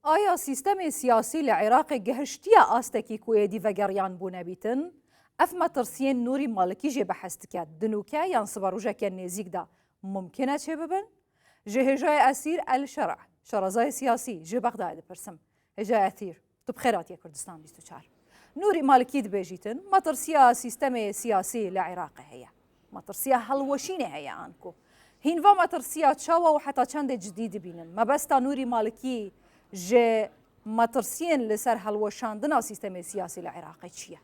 ئایا سیستەمێ سیاسی لە عێراقێ گەهشتیە ئاستەکی کو ئێدی ڤەگەڕیان بوو نەبیتن؟ ئەف مەترسیێن نوری مالکی ژێ بەحس دکەت دنوکە یان سبەڕوژەکە نێزیکدا مومکنە چێ ببن؟ ژە هێژای ئەسیر ئەلشەرع شارەزای سیاسی ژە بەغداێ دپرسم. هێژای ئەثیر تو بخێر هاتیە کوردستان 24. نوری مالکی دبێژیتن مەترسیا سیستەمێ سیاسی لە عێراقێ هەیە. مەترسیا هەڵوەشینێ هەیە ئانکو هینڤا مەترسیا چاوە و حتا چەندێ جدی دبینن مەبەستا نوری مالکی ژێ مەترسیێن لەسەر هەڵوەشاندنا سیستەمێ سیاسی لە عێراقێ چییە؟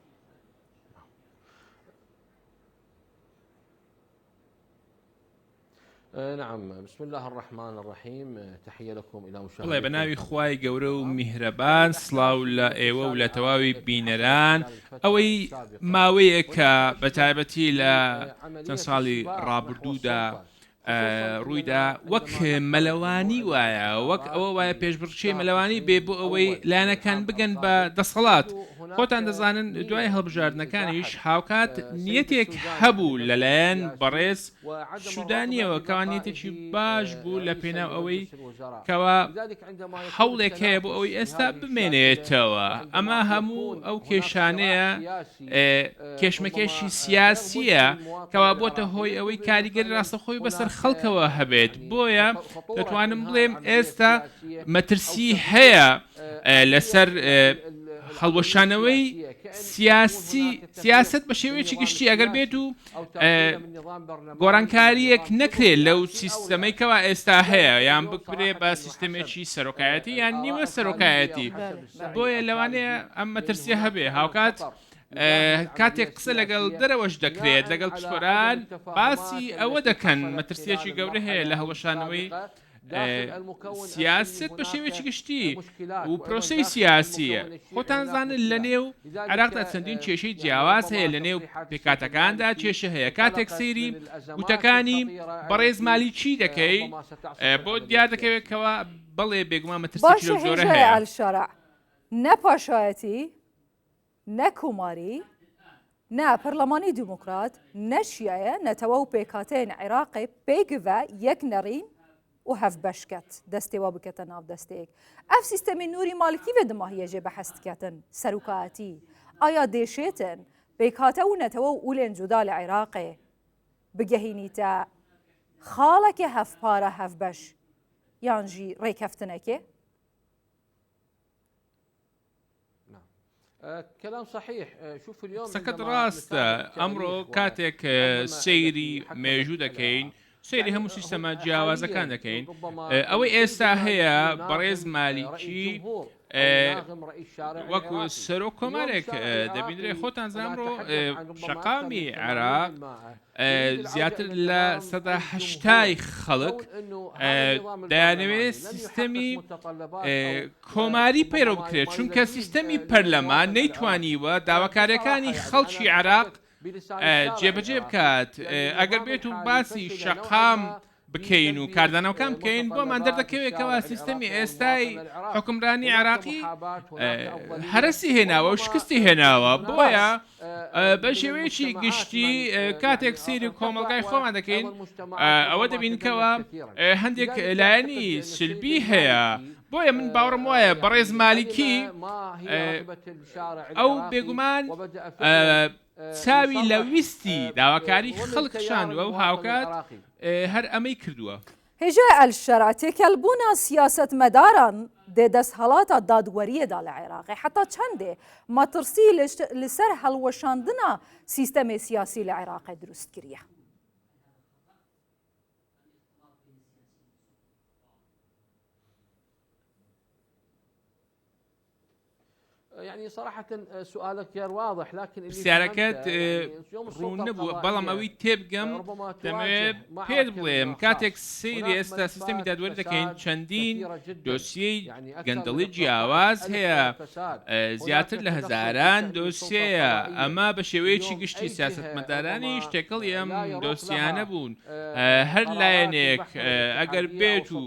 بەڵێ بەناوی خوای گەورە و میهرەبان سڵاو لە ئێوە و لە تەواوی بینەران ئەوەی ماوەیەکە بە تایبەتی لە چەند ساڵی ڕابردوودا ڕوویدا وەک مەلەوانی وایە وەک ئەوە وایە پێشبڕکێی مەلەوانی بێ بۆ ئەوەی لایەنەکان بگەن بە دەسەڵات خۆتان دەزانن دوای هەڵبژاردنەکانیش هاوکات نیەتێک هەبوو لەلایەن بەڕێز سودانیەوە کەوا نیەتێکی باش بوو لە پێناو ئەوەی کەوا هەوڵێک هەیە بۆ ئەوەی ئێستا بمێنێتەوە ئەمە هەموو ئەو کێشانەیە کێشمەکێشی سیاسیە کەوا بۆتە هۆی ئەوەی کاریگەری ڕاستەخۆی بەسەر خەڵکەوە هەبێت بۆیە دەتوانم بڵێم ئێستا مەترسی هەیە لەسەر هەڵوەشانەوەی سیاسی سیاست بە شێوەیەکی گشتی ئەگەر بێت و گۆڕانکارییەک نەکرێت لەو سیستەمەی کەوا ئێستا هەیە یان بکرێ بە سیستەمێکی سەرۆکایەتی یان نیوە سەرۆکایەتی بۆیە لەوانەیە ئەم مەترسیە هەبێ هاوکات کاتێک قسە لەگەڵ دەرەوەش دەکرێت لەگەڵ پسپۆران باسی ئەوە دەکەن مەترسیەکی گەورە هەیە لە هەڵوەشانەوەی سیاسەت بە شێوەیەکی گشتی و پرۆسەی سیاسیە خۆتان زانن لە نێو عێراقدا چەندین کێشەی جیاواز هەیە لە نێو پێکاتەکاندا کێشە هەیە کاتێک سەیری گوتەکانی بەڕێز مالیکی دەکەی بۆ دیار دەکەوێت کەوا بەڵێ بێگومان مەترسیی لەو جۆرە هەیە. ئەلشارع نە پاشایەتی نە کۆماری، نە پەرلەمانی دیموکرات، نە شیعە، نەتەوە و پێکهاتەیەن عێراقێ پێکڤە یەک نەڕین و هەڤبەش کەت، دەستێ وە بکەتە ناو دەستێک. ئەف سیستەمی نوری مالکی ڤێ دماهیە ژێ بەحس دکەتن، سەروکایەتی، ئایا دێشێتن پێکهاتە و نەتەوە و ئولێن جودا لە عێراقێ بگەهینیتە خاڵەکێ هەڤپارە هەڤبەش یانژی ڕێکەفتنەکێ؟ قسەکەت ڕاستە ئەمڕۆ کاتێک سەیری مێژوو دەکەین سەیری هەموو سیستەمە جیاوازەکان دەکەین ئەوەی ئێستا هەیە بەڕێز مالیکی وەکو سەرۆک کۆمارێک دەبینرێ خۆتان زامڕۆ شەقامی عێراق زیاتر لە 80ی خەڵک دەیانەوێت سیستەمی کۆماری پەیڕەو بکرێت، چونکە سیستەمی پەرلەمان نەیتوانیوە داواکارییەکانی خەڵکی عێراق جێبەجێ بکات، ئەگەر بێت و باسی شەقام بکەین و کاردانەوەکان بکەین بۆمان دەردەکەوێت کەوا سیستەمی ئێستای حوکمرانی عێراقی هەرەسی هێناوە و شکستی هێناوە، بۆیە بە شێوەیەکی گشتی کاتێک سەیری کۆمەڵگای خۆمان دەکەین ئەوە دەبین کەوا هەندێک لایەنی سلبی هەیە بۆیە من باوەڕم وایە بەڕێز مالیکی ئەو بێگومان چاوی لە ویستی داواکاری خەڵک خشاندووە و هاوکات هەر ئەمەی کردووە. هێژای ئەلشەرع تێکەڵبوونا سیاسەتمەداران دە دەسهەڵاتا دادوەرییەدا لە عێراقێ حەتا چەندێ مەترسی لەسەر هەڵوەشاندنا سیستەمێ سیاسی لە عێراقێ دروست کریە. پرسیارەکەت ڕوون نەبوو بەڵام ئەوەی تێبگەم دەمەوێت پێت بڵێم کاتێک سەیری ئێستا سیستەمی دادوەری دەکەین چەندین دۆسیەی گەندەڵی جیاواز هەیە زیاتر لە هەزاران دۆسیەیە ئەمە بە شێوەیەکی گشتی سیاسەتمەدارانیش تێکەڵی ئەم دۆسیانە بوون هەر لایەنێک ئەگەر بێت و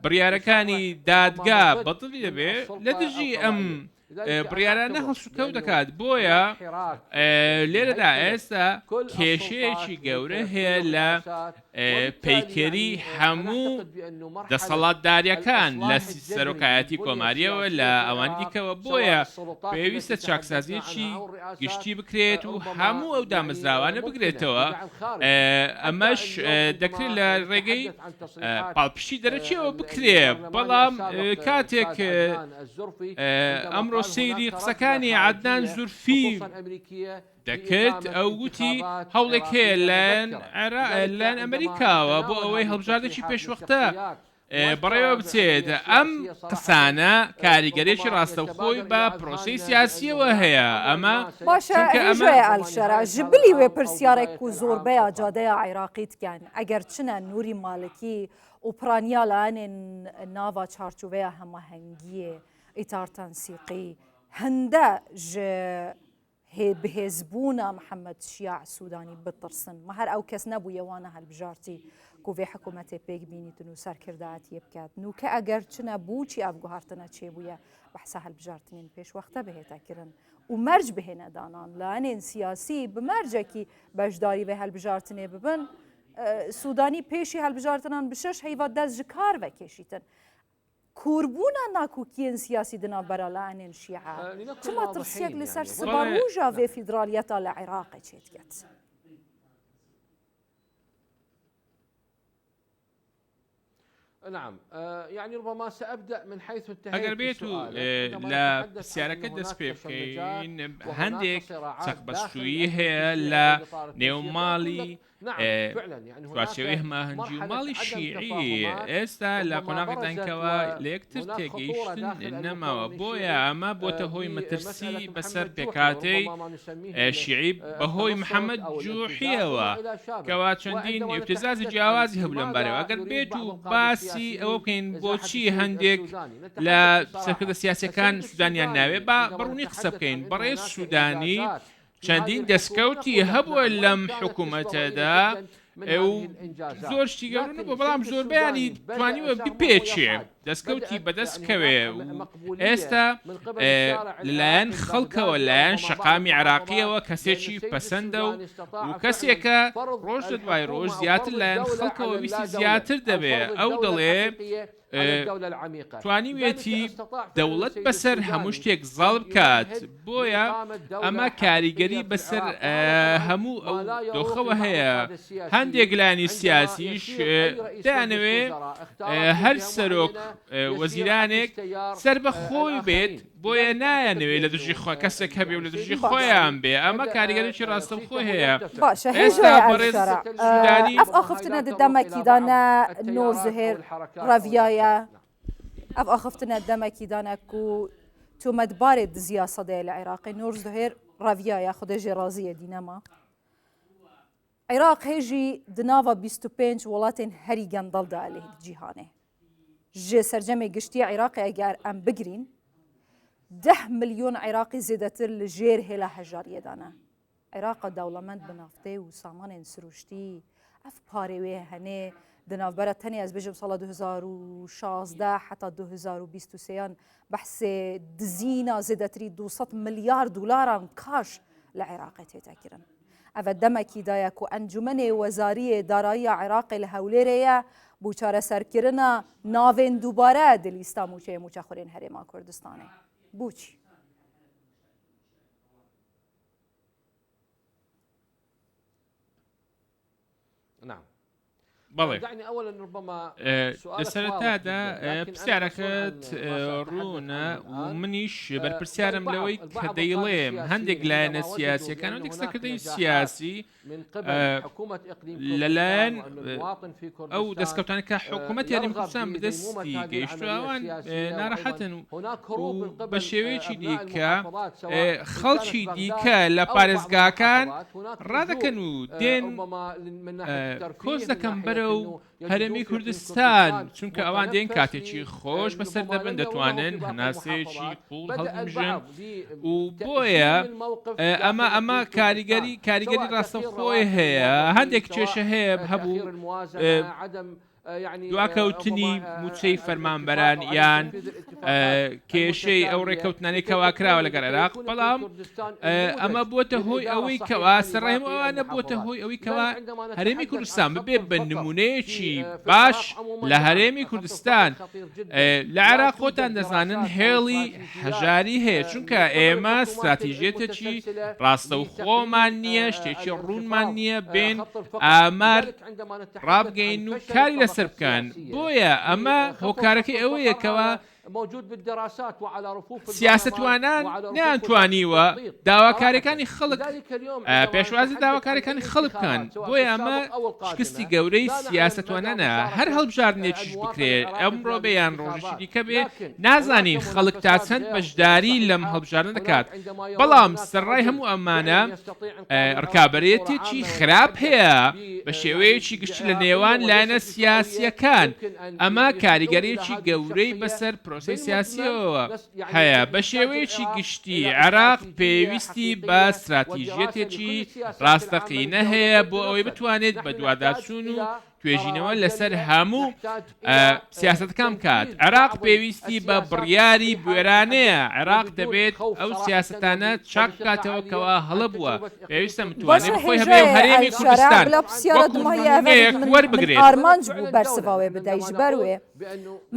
بڕیارەکانی دادگا بەدڵی دەبێ لە دژی ئەم بڕیارانە هەڵسوکەوت دەکات بۆیە لێرەدا ئێستا کێشەیەکی گەورە هەیە لە. پەیکەری هەموو دەسەڵاتداریەکان لە سەرۆکایەتی کۆماریەوە لە ئەوانی دیکەوە بۆیە پێویستە چاکسازیەکی گشتی بکرێت و هەموو ئەو دامەزراوانە بگرێتەوە ئەمەش دەکرێت لە ڕێگەی پاڵپشتی دەرەکیەوە بکرێ بەڵام کاتێک ئەمڕۆ سەیری قسەکانی عەدنان زورفی دەکرد، ئەو وتی هەوڵێک هەیە لەلایەن لەلایەن ئەمریکاوە بۆ ئەوەی هەڵبژاردنێکی پێشوەختە بەڕێوە بچێت، ئەم قسانە کاریگەریی ڕاستەوخۆی بە پرۆسەی سیاسییەوە هەیە، ئەمە باشە چونکە ئەمە. هێژای ئەلشەرع ji bilî wê pirsiyarek ku zorbeya cadeya Iraqî dikin, eger çine Nûrî Malikî û piraniya layenên nava çarçoveya hemahengiyê, Îtar Tensîqî, hinde ji Bihêzbûna Mihemed Şiya Sûdanî bitirsin. Ma her ew kes nebûye wana hilbijartî ku vê hikûmetê pêk bînîtin û serkirdayetiyê biket. Nûke eger çine bûçî ev guhartine çêbûye behsa hilbijartinên pêşwexte bihête kirin û merc bihêne danan. Layenên siyasî bi mercekî beşdarî vê hilbijartinê bibin. Sûdanî pêşî hilbijartinan bi şeş heyva dest ji kar vekêşîtin. Kûrbûna nakokiyên siyasî di navbera layenên Şîe, çima tirsiyek li ser siberoja vê fîdraliyeta li Iraqê çêdiket? ئەگەر بێت و لە پرسیارەکە دەست پێ بکەین، هەندێک چەقبەستوویی هەیە لە نێو ماڵی چوارچێوەی هەماهەنگی و ماڵی شیعی ئێستا لە قۆناغێکدان کەوا لە یەکتر تێگەیشتن نەماوە، بۆیە ئەمە بۆتە هۆی مەترسی بەسەر پێکهاتەی شیعی بەهۆی محەمەد جوحیەوە کەوا چەندین ئیبتزازی جیاوازی هەبوو لەم بارەوە. ئەگەر بێت و باسی ئەوە بکەین بۆچی هەندێک لە سەرکردە سیاسیەکان سودانیان ناوێ، با بەڕوونی قسە بکەین، بەڕێز سودانی چەندین دەستکەوتی هەبووە لەم حکوومەتەدا و زۆر شتی گەورە نەبووە بەڵام زۆربەیانی توانیوە بپێچێ دەستکەوتی بەدەست کەوێ و ئێستا لەلایەن خەڵکەوە لایەن شەقامی عراقیەوە کەسێکی پەسەندە و و کەسێکە ڕۆژ لە دوای ڕۆژ زیاتر لایەن خەڵکەوە ویستی زیاتر دەبێ ئەو دەڵێ توانیویەتی دەوڵەت بەسەر هەموو شتێک زاڵ بکات، بۆیە ئەمە کاریگەری بەسەر هەموو ئەو دۆخەوە هەیە، هەندێک لایەنی سیاسیش دەیانەوێ هەر سەرۆک وەزیرانێک سەربەخۆی بێت، بۆیە نایانەوێ لە دژی خۆ کەسێک هەبێ و لە دژی خۆیان بێ، ئەمە کاریگەریی ڕاستەوخۆی هەیە. باشە ئێستا هێژای بەڕێز ئەلشەرع سودانی. ئەف ئاخفتنە di demekî de ne Nor Zihêr reviyaye ev axiftina demekî de ne ku tometbarê diziya sedeyê li Iraqê Nor Zihêr reviyaye Xwedê jê razî ye dî nema. Iraq hê jî di nava 25 welatên herî gendel de li cîhanê. Ji sercemê giştî Iraqê eger em bigirîn deh milyon Iraqî zêdetir li jêr hêla hejariyê de ne. Iraqa dewlemend bi naftê û samanên sirûştî ev parê wê henê di navbera tenê ez bêjim sala 2016 heta 2023 yan behsê dizîna zêdetirî 200 milyar dolaran kaş li Iraqê tête kirin. Ev e demekî de ye ku Encûmenê Wezariyê Darayiya Iraqê li Hewlêrê ye bo çareserkirina navên dubare di lîsta mûçeyê mûçexurên Herêma Kurdistanê. Boçî? بەڵێ لە سەرەتادا پرسیارەکەت ڕوونە و منیش بەرپرسیارم لەوەی کە دەیڵێم هەندێک لایەنە سیاسیەکان و سەرکردەی سیاسی لەلایەن ئەو دەستکەوتانە کە حکوومەتی هەرێمی کوردستان بەدەستی گەیشتووە ئەوان ناڕەحەتن و بە شێوەیەکی دیکە خەڵکی دیکە لە پارێزگاکان ڕادەکەن و دێن کۆچ دەکەن بەرەو هەرێمی کوردستان چونکە ئەوان دێن کاتێکی خۆش بەسەر دەبن دەتوانن هەناسەیەکی قوڵ هەڵبمژن و بۆیە ئەمە ئەمە کاریگەری کاریگەری ڕاستەوخۆی هەیە هەندێک کێشە هەیە هەبوو دواکەوتنی مووچەی فەرمانبەران یان. کێشەی ئەو ڕێککەوتنانەی کەوا کراوە لەگەڵ عێراق، بەڵام ئەمە بووەتە هۆی ئەوەی کەوا سەرەڕای هەموو ئەوانە بووەتە هۆی ئەوەی کەوا هەرێمی کوردستان ببێ بە نموونەیەکی باش لە هەرێمی کوردستان. لە عێراق خۆتان دەزانن هێڵی هەژاری هەیە، چونکە ئێمە ستراتیژیەتێکی ڕاستەوخۆمان نییە، شتێکی ڕوونمان نییە بێن ئامار ڕابگەین و کاری لەسەر بکەن، بۆیە ئەمە هۆکارەکەی ئەوەیە کەوا سیاسەتوانان نەیانتوانیوە داواکاریەکانی خەڵک پێشوازی داواکاریەکانی خەڵک بکەن، بۆیە ئەمە شکستی گەورەی سیاسەتوانانە، هەر هەڵبژاردنێکیش بکرێ ئەمڕۆ بێ یان ڕۆژێکی دیکە بێ نازانین خەڵک تا چەند بەشداری لەم هەڵبژاردنە دەکات، بەڵام سەرەڕای هەموو ئەمانە ڕکابەرێتێکی خراپ هەیە بە شێوەیەکی گشتی لە نێوان لایەنە سیاسییەکان، ئەمە کاریگەرییەکی گەورەی بەسەر پرۆسەی سیاسییەوە هەیە، بە شێوەیەکی گشتی عێراق پێویستی بە ستراتیژیەتێکی ڕاستەقینە هەیە بۆ ئەوەی بتوانێت بەدواداچوون و توێژینەوە لەسەر هەموو سیاسەتەکان بکات. عێراق پێویستی بە بڕیاری بوێرانەیە، عێراق دەبێت ئەو سیاسەتانە چاک بکاتەوە کەوا هەڵە بووە، پێویستە متمانەی بە خۆی هەبێ و هەرێمی کوردستان وەکو نموونەیەک وەربگرێت. ئارمانج بوو بەرسڤا وێ بدەی ji ber wê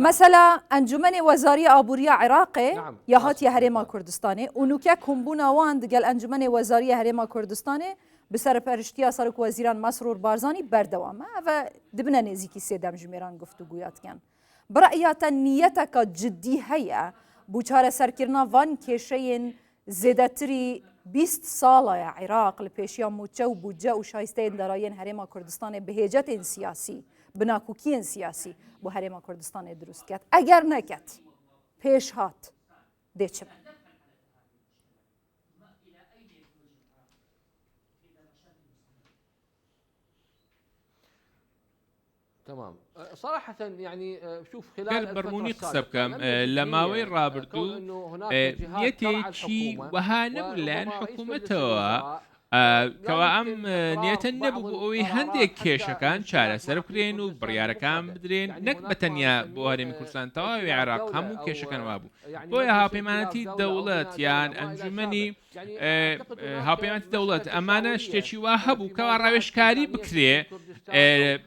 mesela Encûmenê Wezariya Aboriya Iraqê ya hatiye Herêma Kurdistanê û nûke kombûna wan digel Encûmenê Wezariya Herêma Kurdistanê Bi serperiştiya Serokwezîran Mesrûr Barzanî berdewam e. Ev e dibine nêzîkî sê demjimêran guftûgûya dikin. Bi re'ya te niyeteka cidî heye bo çareserkirina van kêşeyên zêdetirî 20 sala ye Iraq li pêşiya mûçe û bûdce û şayisteyên darayiyên Herêma Kurdistanê bi hêcetên siyasî, bi nakokiyên siyasî bo Herêma Kurdistanê dirûst ket. Eger neket, pêşhat dê çi be? گەر بە ڕوونی قسە بکەم لە ماوەی ڕابردوو نیەتێکی وەها نەبوو لەلایەن حکوومەتەوە کەوا ئەم نیەتە نەبوو بۆ ئەوەی هەندێک کێشەکان چارەسەر بکرێن و بڕیارەکان بدرێن نەک بە تەنیا بۆ هەرێمی کوردستان تەواوی عێراق هەموو کێشەکان وابوو بۆیە هاوپەیمانەتی دەوڵەت یان ئەنجومەنی هاوپەیمانەتی دەوڵەت ئەمانە شتێکی وا هەبوو کەوا ڕاوێژکاری بکرێ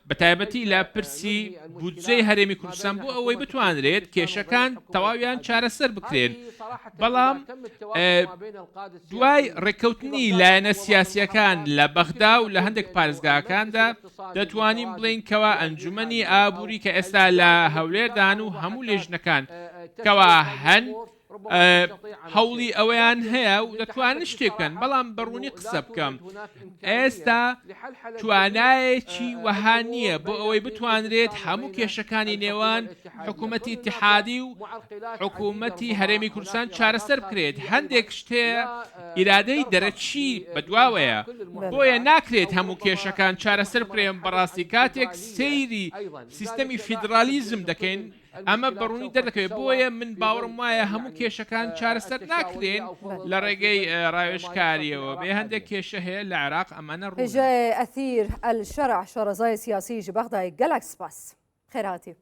بە تایبەتی لە پرسی بودجەی هەرێمی کوردستان بۆ ئەوەی بتوانرێت کێشەکان تەواویان چارەسەر بکرێن بەڵام دوای ڕێککەوتنی لایەنە سیاسیەکان لە بەغدا و لە هەندێک پارێزگاکاندا دەتوانین بڵێین کەوا ئەنجومەنی ئابووری کە ئێستا لە هەولێردان و هەموو لێژنەکان کەوا هەن هەوڵی ئەوەیان هەیە و دەتوانن شتێک بکەن بەڵام بەڕوونی قسە بکەم ئێستا توانایەکی وەها نییە بۆ ئەوەی بتوانرێت هەموو کێشەکانی نێوان حکوومەتی ئیتیحادی و حکوومەتی هەرێمی کوردستان چارەسەر بکرێت هەندێک شتێ ئیرادەی دەرەکی بەدواوەیە بۆیە ناکرێت هەموو کێشەکان چارەسەر بکرێن بەڕاستی کاتێک سەیری سیستەمی فیدرالیزم دەکەین ئەمە بەڕوونی دەردەکەوێت بۆیە من باوەڕم وایە هەموو کێشەکان چارەسەر ناکرێن لە ڕێگەی ڕاوێژکاریەوە بێ هەندێک کێشە هەیە لە عێراق ئەمانە ڕوون. هێژای ئەثیر ئەلشەرع شارەزای سیاسی ji Bexdayê gelek spas. Xêr hatî.